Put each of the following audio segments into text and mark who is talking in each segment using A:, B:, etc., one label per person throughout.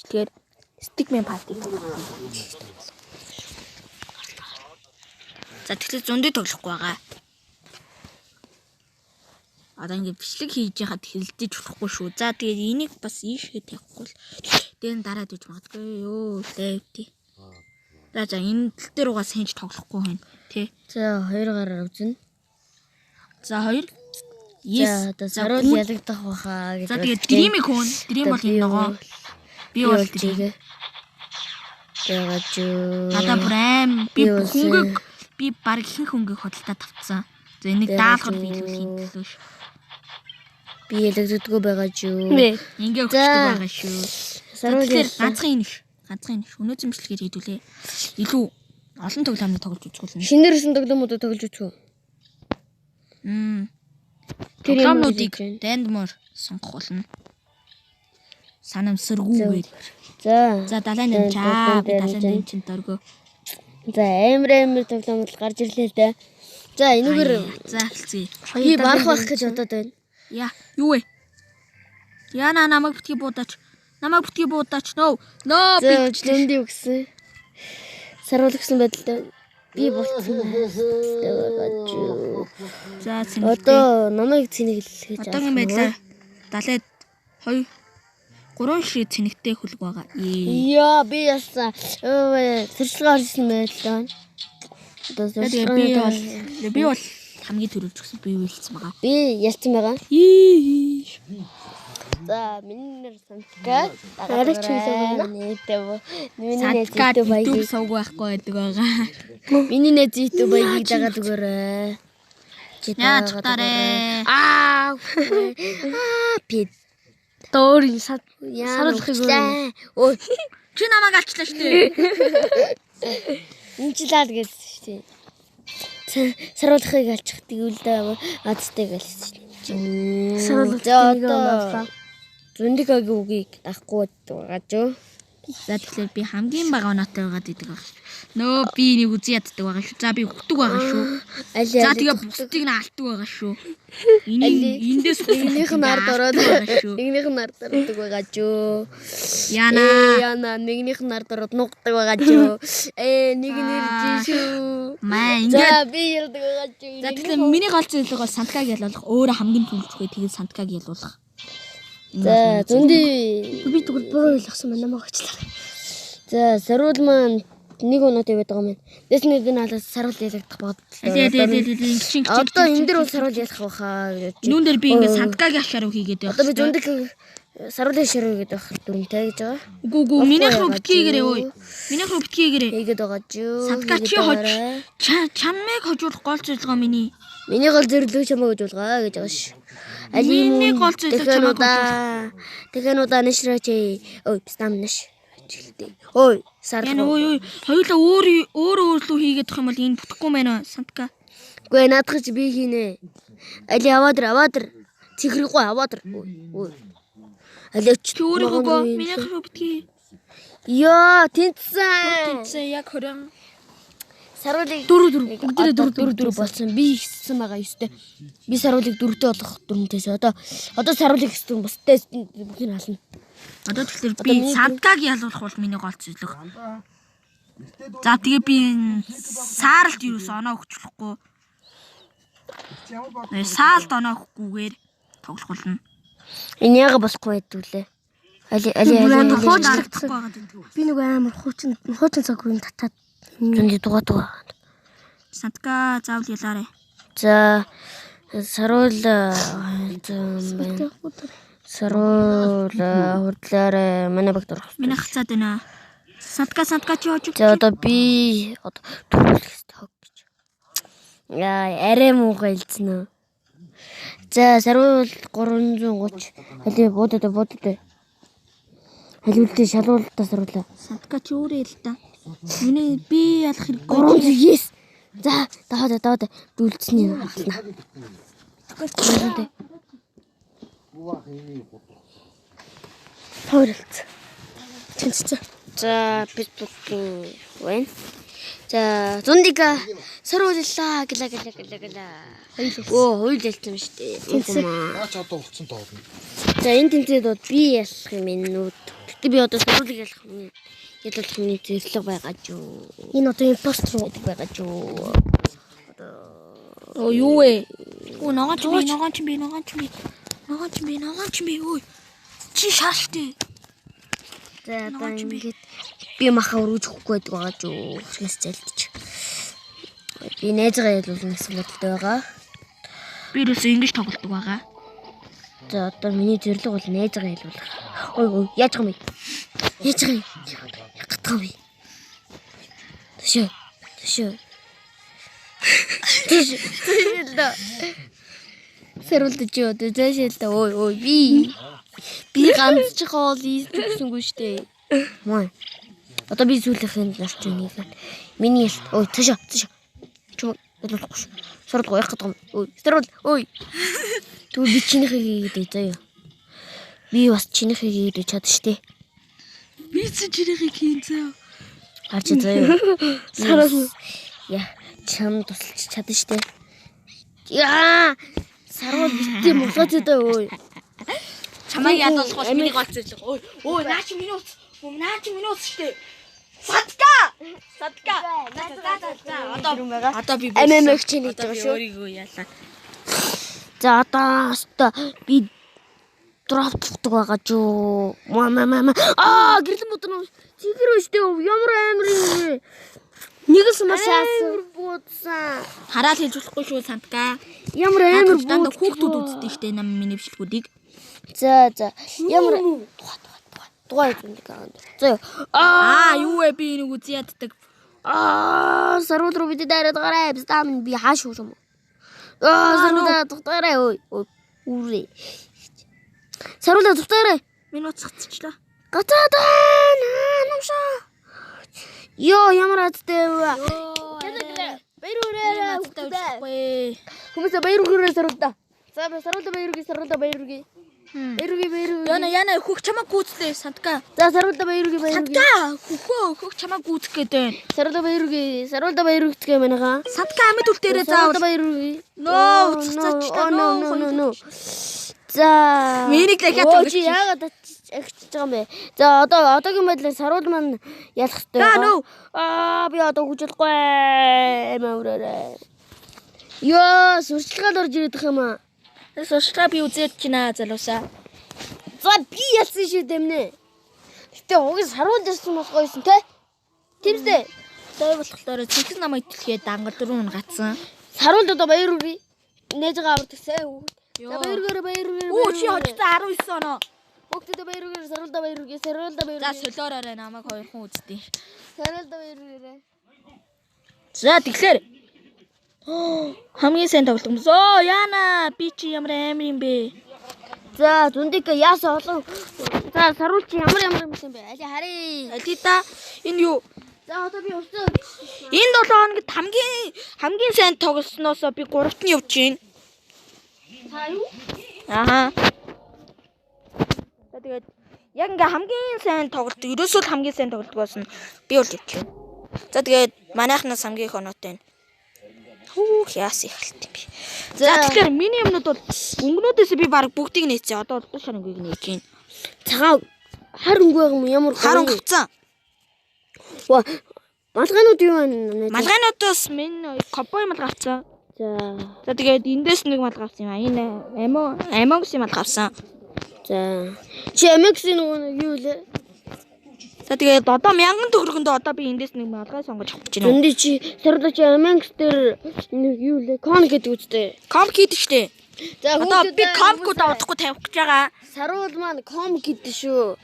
A: Бичлэгээр Stickman Party. За тэгэхээр зөндөө тоглохгүй байгаа. Одоо ингэ бичлэг хийж яхад хэрэлдэж болохгүй шүү. За тэгээд энийг бас ийшээ тавихгүй л дээр нь дараад үж магадгүй ёо лэвти. За за энэ тал дээр угаа сайн ч тоглохгүй байна. Тэ.
B: За хоёр гараар үзнэ.
A: За хоёр.
B: За
A: Yes.
B: одоо
A: За,
B: саруул
A: гүн.
B: ялагдах байхаа гэж.
A: За тэгээд Dream-ийг хөөн. Dream бол энэ ногоо. Би бол Dream.
B: Ягаад юу?
A: Надаа бүр аим би
B: Би бол
A: хөнгөг би баг ихэнх хөнгөг худалдаа тавцсан. За энийг
B: Ягаад
A: даалгавар
B: юу?
A: биелүүлэхийн төлөө ш.
B: Би ялагддаггүй байгаа юу?
A: Ингээ
B: За.
A: өгчдөг байгаа шүү.
B: Саруул
A: Тэгэхээр
B: ялсан.
A: ганцхан энэ ш. Ганцхан энэ ш. Өнөөдрийн бичлэгээр хэдүүлээ. Илүү олон тоглоомыг тоглож үзэх болно.
B: Шинээр ирсэн тоглоомуудыг тоглож үзэх үү?
A: Мм.
B: Тэр юм
A: Тоглоомнуудыг
B: хийж байна.
A: дандмор сонгох болно. Санамсаргүйгээр.
B: За.
A: За 78 чаа. Би 78 чинь дөргөө.
B: За амар амар тоглоомууд гарч ирлээ л дээ. За энэгээр
A: За хэлцгээе.
B: би барах байх гэж бодоод байна.
A: Яа, юу вэ? Яна намайг битгий буудаач. Намайг битгий буудаач. No. No би
B: За зөндөө өгсөн. Саруул өгсөн байдалтай би болцсон байгаа юу?
A: За цэнгэлтэй.
B: Одоо намайг цэнэглэх гэж
A: Одоогийн байдлаар 72 3 ширээ цэнэгтэй хөлөг байгаа. Ээ.
B: Яа би яасан. Сурчлагаа орсон байлаа. Одоо
A: За тэгээ би бол
B: сурчлагаа
A: би бол хамгийн түрүүлж өгсөн би үйлцсэн байгаа.
B: би ялцсан байгаа.
A: Ии.
B: За миний нэр Сантка.
C: Арай ч хэлээ байна.
B: Миний найз
A: Садка
B: YouTube
A: YouTube
B: баягийг.
A: сувг байхгүй байдаг байгаа.
B: Миний найз YouTube баягийг дагаад өгөөрэй. Чи
A: Яа
B: дагаад
A: чухтарэ.
B: Аа. Аа пи.
C: Одоо өөр юм сад
B: Яа
C: саруулахыг өөр.
B: Ой,
A: Чи намайг алчлаа шүү дээ.
B: энэ ч лаад гэсэн шүү дээ. Саруулахыг алчих тэгвэл дээ азтайг алчих шүү дээ.
C: Саруулах
B: За
C: нэг
B: одоо
C: оноолаа.
B: Зүндигагийн үгийг дахгүй байгаа ч юу.
A: За тэгэхээр би хамгийн бага оноотой байгаад идэг баг шүү. Нөө би энийг үзэн яддаг байгаа шүү. За би өгдөг байгаа шүү.
B: Аль
A: За тэгээ бусдыг нь алддаг байгаа шүү. Энийг эндээс
B: Нэгнийх нь ард ороод
A: байгаа шүү.
B: нэгнийх нь ард ордог байгаа ч юу.
A: Яна.
B: Ээ яна нэгнийх нь ард ороод нугдаг байгаа ч юу. Ээ нэг нэрж шүү.
A: Маа ингээд
B: За би ялдаг байгаа ч юу.
A: За тэгэхээр миний гол зөвлөгөө бол санткаг ялуулах. Өөрөө хамгийн түлжгүй тэгээд санткаг ялуулах.
B: За зүндий
C: Би тэгвэл буруу ойлгосон байна намайг очлаа.
B: За саруул маань нэг оноотой байдаг юм байна. Дэс нэг нь алаас саруул ялагдах
A: Лээ лээ
B: бодлоо.
A: лээ лээ ингэ чинь
B: Одоо энэ дэр бол саруул ялах байхаа гэж.
A: Нүүн дээр би ингэ санткагийн хашаар хийгээд байх.
B: Одоо би зүндэг саруулын ширүү гэдэг байх дүрмтэй гэж байгаа.
A: Үгүй үгүй минийх рүү битгийгэрээ ой. Минийх рүү битгийгэрээ.
B: Хийгээд байгаа ч юу.
A: Сантка чи
B: хийгээд
A: хож
B: байгаарай.
A: чаммыг хожуулах гол зорилгоо миний.
B: Миний гол зорилго чамайг хожуулгаа гэж байгаа ш.
A: Миний гол зорилго чамайг
B: Тэхэнудаа нэшрээч. Ой, бистам нэш. Жилтэй. Ой, сарлаа.
A: Яна ой ой хоёулаа өөр өөр өөрлөө хийгээд тах юм бол энэ бүтэхгүй мэн сантка.
B: Үгүй наадах чи би хийнэ. Али аваад ир аваад ир. Цэхрэхгүй аваад ир. Ой, ой. Али өч.
A: Чи өөрийнхөө гоо минийх рүү битгий.
B: Йоо, тэнцсэн.
A: Тэнцсэн яг 20.
B: Саруулыг
C: Дөрөв дөрөв. Бүгдээрээ дөрөв
B: дөрөв дөрөв болсон. Би ихссэн байгаа 9-тэй. Би саруулыг дөрөвтэй болгох дүрмтэйс. Одоо саруулыг ихсэн дүрм бусдаа бүхийг ална.
A: Одоо тэгэхээр
B: Одоо
A: би
B: миний
A: санткаг ялуулах бол миний гол зорилго. За тэгээ би энэ сааралт юус оноо өгчлөхгүй. Саалт оноо өгөхгүйгээр тоглох болно.
B: Энэ яага болохгүй байдаг лээ. Али али али.
C: Бүр
B: али.
C: хуучлагдсан.
A: Дарагдахгүй байгаа.
C: Би нөгөө амар хуучин хуучин цаг үеийн татаад
B: Зүндий дугаа дугаа.
A: Сантка заавал ялаарай.
B: За саруул за байна. Саруул хурдлаарай. Манай багт орох.
A: Миний хацаад байна. Сантка сантка чи хожиг.
B: За одоо би одоо төрүүлэх хэрэгтэй хог гэж. Яа, арай муухай хэлсэн үү? За, саруул 330. Али буудаад буудаад. Халиултын шалгуултаа саруулаа.
A: Сантка чи өөрөө ял та. Миний би ялах хэрэггүй.
B: 309. За, даваад даваад дүүлцсэний хаална.
C: хоёр хэлсэн. Тэнцсэн.
B: За, Facebook-ийн байна. За, зундига сарууллаа гла гла гла гла. Өө, хоёул ялсан юм шүү дээ.
C: Тэнцсэн.
D: Наач одоо болцсон тоолно.
B: За, энэ тэмцээнд бол би ялах юм энэ нүд. Гэтэ би одоо саруулыг ялах миний ялах миний зэрлэг байгаа шүү.
C: Энэ одоо impostor уу?
B: Гэдэг байгаа шүү.
A: Оо юу вэ? Оо ногоон ч би, ногоон ч би, ногоон ч би. Ногоон ч би, ногоон ч би. Ой. Чи шааштай.
B: За одоо
A: Ногоон ч би.
B: ингээд би маха өргөж өгөхгүй байдаг байгаа шүү. Хүчнээс зайлдаж. Би найзгаа ялуулна гэсэн бодолтой байгаа.
A: Би юусэн ингэж тоглолдог байгаа.
B: За одоо миний зорилго бол найзгаа ялуулах. Ой ой яаж байгаа юм бэ? Яаж байгаа юм? Гатгаа юм бэ? Төшөө. Төшөө. Төшөө. Төшөө л да. Сэрүүлдэж юу? Зээшээ л да. Ой ой би би ганц ч хоол ийсгэсэнгүй штэ. Маа. Одоо би сүүлийнхэн орч нэг. Миний ялт. Ой төшөө төшөө. Чүм ялуулахгүй шүү. Сарвал гоёх гэдэг юм. Ой сарвал ой. Тэгвэл би чинийхийг хийгээд заяа. Би бас чинийхийг хийгээд чад штэ.
A: Би ч чирээхийг хийн зөө.
B: Харч заяа.
C: Саруул.
B: Я чам тусалж чадна штэ. Яа! Сарвал битээ мулгаж өдөө ой.
A: Чамайг ядуулах бол миний гол зорилго. Ой, ой, наа чи миний ус. Наа чи миний ус штэ. Садка. Садка. За за за за. Одоо би
B: Амь чи нэг
A: Одоо
B: байгаа
A: би
B: шүү.
A: өөрийгөө ялаа.
B: За одоо хаста би драфтдаг байгаа шүү. Ма ма ма ма. Аа, гэрлэн бодно. Цэгэр өштэй ямар амар юм бэ? Нэг л сумаа шаасан. Амар буудсан.
A: Хараал хэлж болохгүй шүү Сантка.
B: Ямар амар
A: Амар дандаа
B: буудсан.
A: хүүхдүүд үздэг штэ нам миний бичлэгүүдийг.
B: За за. Ямар тухай тухай тухай. Тухай зүндэг аа. За. Аа
A: Аа юу вэ би энийг үзий яддаг.
B: Аа, сарууд руу бид дайраад гараа. Бистам би хааш уу юм. Аа, саруудаа тухтаарай ой. Ой, Үрээ. Саруулаа тухтаарай.
A: Миний уц гацчлаа.
B: Гацаадан намшаа. Йоо, ямар азтай вэ? Баяр хүрээ.
A: Баяр.
B: Хүмүүсээ баяр хүрээ саруулаа. За, саруулаа баяр хүрээ, саруулаа баяр хүрээ. Баяр хүрээ, баяр хүрээ.
A: Яна яна хөх чамаа гүйцлээ Сантка.
B: За, саруулаа баяр хүрээ, баяр хүрээ.
A: Сантка хөхөө хөх чамаа гүйцэх гээд байна.
B: Саруулаа баяр хүрээ, саруулаа баяр хүрээ манайхаа.
A: Сантка амьд үлдээрээ заавал.
B: Саруулаа баяр хүрээ.
A: Нөө уццаачлаа
B: нөө
A: нөө
B: нөө нөө. За.
A: Миний л хят
B: Оо, чи яагаад агчиж байгаа юм бэ? За одоо одоогийн байдлаар саруул маань ялах хэрэгтэй.
A: За, нөө.
B: Аа би одоо хүч чадахгүй. Мавраарай. Йоо, сурчлагаар орж ирээд их юм аа.
A: Сурчлага би үзээд чинь залуусаа.
B: За би ялсан шүү дэмнэ. Гэтэ уг саруул ирсэн бас гоёсэн те. Тийм үстэй.
A: Той болохоор цэнхэр намайг түлхээ дангал дөрөв нь гацсан.
B: Саруул одоо баяр хүргэе. Нээжгаа авардаг сайн хүүхэд. За
A: Йоо.
B: баяр хүрээ баяр хүрээ.
A: Оо чи хожтой 19 оноо.
B: Хүүхдүүдээ баяр хүрээ, саруулдаа баяр хүрээ, саруулдаа баяр
A: За
B: хүрээ.
A: солиороо намайг хоёр хүн үзтий.
B: Саруулдаа баяр хүрээ.
A: За тэгэхээр хамгийн сайн тоглох юм. Оо яана би чи ямар амар юм бэ?
B: За зүндик яасан олон. За саруул чи ямар ямар юм бэ? Али харъя.
A: Алита энэ юу?
B: За одоо би уцаа.
A: Энэ 7 хоногт хамгийн хамгийн сайн тоглосноосоо би гуравт нь явж байна.
B: Та юу?
A: Аха. За тэгээд яг ингээ хамгийн сайн тоглолт, ерөөсөө л хамгийн сайн тоглолт болсон. Би бол явж байна. За тэгээд манайхнаас хамгийн их оноотой байна. Хүүх яас их алт юм бэ. За тэгэхээр миний юмнууд бол өнгөнүүдээс би баг бүгдийг нээсэн. Одоо бол шар өнгийг нээж байна.
B: Цагаан хар өнгө байгаа юм ямар
A: Хар өнгө авцсан.
B: Ва малгайнууд юу байна?
A: Малгайнуудаас минь кобой малгай авцсан.
B: За
A: За тэгээд эндээс нэг малгай авсан юм а. Энэ Амо Амогсын малгай авсан.
B: за. Чи MX-ийн нөгөө нэг юу лээ?
A: За тэгээд одоо 1000 төгрөгөндөө одоо би эндээс нэг малгай сонгож авах гэж байна.
B: Зөндөө чи саруулаа чи MX дээр нэг юу лээ? Кон гэдэг үстэй.
A: Комп хийдэг штэ.
B: За
A: Одоо би компкод авахгүй тавих гэж байгаа.
B: Саруул маань ком гэдэг шүү.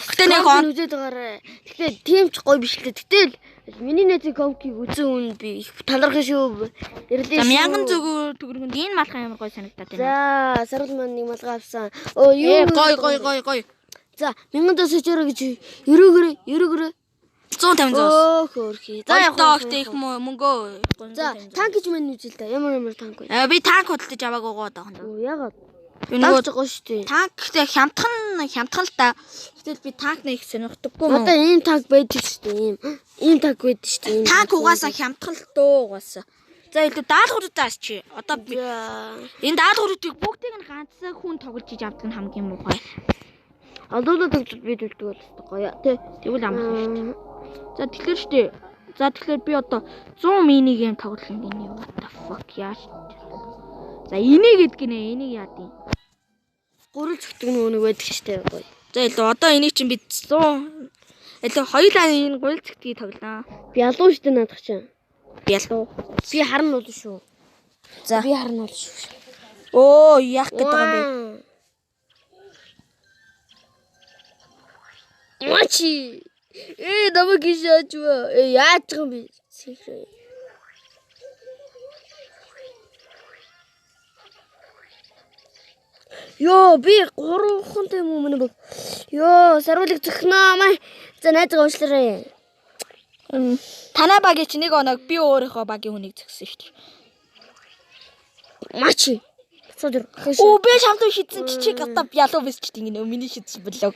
A: Гэтэ нэг
B: Комк нь үзээд байгаарай. Гэтэ тийм ч гоё биш л дээ. Гэтэл миний найзын комкийг үзэн үн би их талархах шүү. Ирлээ
A: За
B: шүү.
A: 1000 зүгөө төгрөгөнд энэ малгай ямар гоё санагдаад байна.
B: За саруул маань нэг малгай авсан. Оо юу
A: Ээ гой гой гой гой.
B: За 1000 дос очоорой гэж өрөөгөрөө өрөөгөрөө.
A: 150 зуус.
B: Өө хөөрхий.
A: За
B: За
A: яг хөөхтэй их мөнгөө.
B: За танк гэж мань үзэл та. Ямар ямар танк вэ?
A: Би танк худалдаж аваагүй гоо одоохондоо.
B: Оо яагаад?
A: Би нөгөө
B: Танк ч гоё шүү дээ.
A: танк гэхдээ хямдхан хямдхан л та. Гэтэл би танк нэг их сонирхдаггүй мөн.
B: Одоо ийм танк байдаг шүү дээ. Ийм ийм танк байдаг шүү дээ. Ийм
A: Танк угаасаа хямдхан л дөө угаасаа. За илүү даалгавруудаас чи. Одоо би
B: За.
A: энэ даалгавруудыг бүгдийг нь ганцхан хүн тоглож иж авдаг нь хамгийн муухай.
B: Олоолоо тогтвол би төлдөг бол гоё тий.
A: Тэгвэл амархан шүү дээ. За тэгэхээр шүү дээ. За тэгэхээр би одоо 100 mini game тоглох юм гинэ. What the fuck яаш. За энийг гэдэг нэ. Энийг яа дий.
B: Гурил цогтөг нөгөө нэг байдаг штэ гоё.
A: За илүү одоо энийг чинь би 100 илүү хоёулаа энэ гурил цэгтгийг тоглоно.
B: Би ялуу штэ наадах чинь.
A: Бялуу.
B: Би харна бол шүү.
A: За.
B: Би харна бол шүү.
A: Оо яах гээд байгаа юм бэ?
B: Мачи. Намайг хийж вэ? Яаж байгаа юм бэ? Йоо, би гурванхантай юм уу миний баг. Йоо, саруулыг зөхнөө маа. За найзгаа уучлаарай.
A: Танай багийн чи нэг оног би өөрийнхөө багийн хүнийг згсэн шүү дээ.
B: Мачи. Цаад ир.
A: Оо би шамдуу шидсэн чи чи гадаа ялуу биш ч тийм нөө миний шидсэн блог.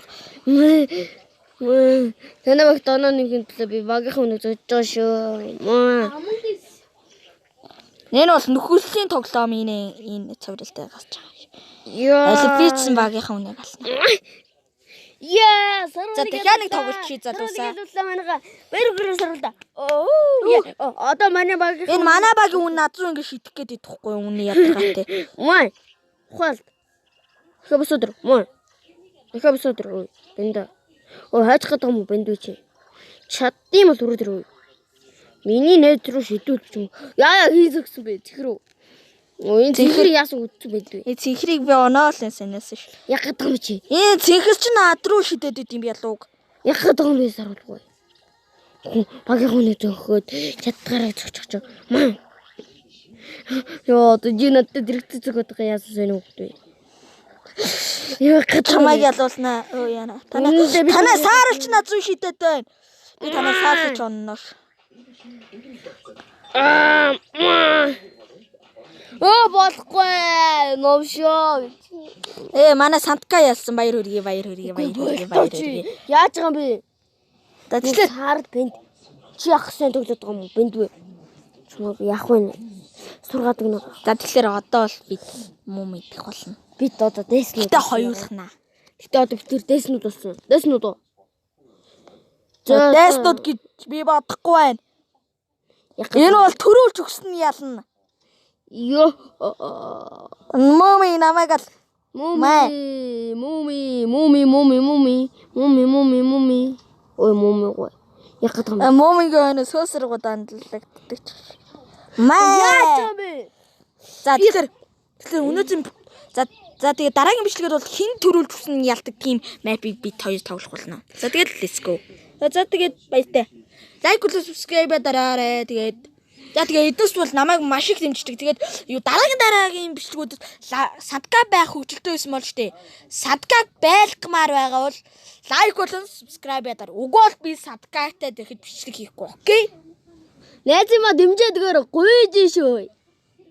B: Танай багт оноо нэмхийн төлөө би багийнхаа хүнийг зөж байгаа шүү. Маа.
A: Энэ бол нөхөрлөлийн тоглоом энэ энэ цовралтай гарч байгаа.
B: Йоо.
A: Аль бийцэн багийнхаа хүнийг ална.
B: Яа, саруулыг.
A: За, дахиад нэг тоглолт хий залуусаа.
B: Саруулыг манайха. Баяр хүрээ саруулда. Оо. Одоо манай багийн
A: Энэ манай багийн хүн над руу ингэ шидэх гээд идэхгүй юу үнэ ядаргаатай.
B: Маа. Ухаалт. Хэвсөдөр. Маа. Хэвсөдөр. Бэнда. Оо хайчих гэдэг юм уу бэндүү чи. Чаддсан бол өрөөдөр үү. Миний найз руу шидүүлчих юм. Яа яа хийзэгсэн бэ цэхэр үү. Оо энэ цэхэр яасан үтсэн бэ дээ.
A: Энэ цэнхрийг би оноо л санаас ш.
B: Яг гэдэг юм чи.
A: Энэ цэнхэр чи над руу шидэд идэм юм ялууг.
B: Яг гэдэг юм бэ саруулгүй. Багийн хүний зөөхөд чаддгаараа зогчих. Маа. Йоо одоо чи надад дэрэгцээ зөгöd байгаа яасан сонь үг вэ? Яа гэдэг
A: Чамайг ялуулнаа. Өө яана. Танаа
B: Үнэндээ би-
A: танаа сааралч над руу шидэд байна. Би танаа саарлаж онно ш.
B: Оо болохгүй новшоо.
A: Манай сантка ялсан баяр хүргэе баяр хүргэе баяр хүргэе баяр хүргэе.
B: Яаж байгаа юм бэ?
A: За тэгэхээр
B: Саард бэнд. Чи явах гэсэн тоглоод байгаа юм уу? Бэнд үү? Чамайг яах вэ? Сургаад өгнө.
A: за тэгэхээр одоо бол бид мум идэх болно.
B: Бид одоо дээснүүд.
A: Гэтэ хоёулахнаа.
B: Гэтэ одоо бид тэр дээснүүд болсон. Дээснүүд уу?
A: За дайснууд гэж би бодохгүй байна. Энэ бол төрүүлж өгсөн нь ялна.
B: Йоо.
A: Мумын намайг ал.
B: Муми, муми, муми, муми, муми, муми, муми, муми. Ой, муми гой. Яг гэдэг юм.
A: Мумынгийн өнө сөөсргүүд андлагддаг ч. Маа.
B: Яаж юм бэ?
A: За тэгэхээр өнөөдрийн за за тэгээ дараагийн бичлэгээр бол хэн төрүүлж өгсөн нь ялдаг тийм map-ыг бид хоёр тоглох болно. За тэгээд let's go. За тэгээд баяртай. Like болон subscribe дараарай. Тэгээд за тэгээ эднээс бол намайг маш их дэмждэг. Тэгээд юу дараагийн бичлэгүүдэд садка байх хөгжилтэй байсан бол штэ. Садкаг байлгамаар байгаа бол like болон subscribe дараа. Үгүй бол би садкатай тэгэхэд бичлэг хийхгүй. Okay?
B: Найз юм а дэмжээд өгөөрэй. Гуйж шүү.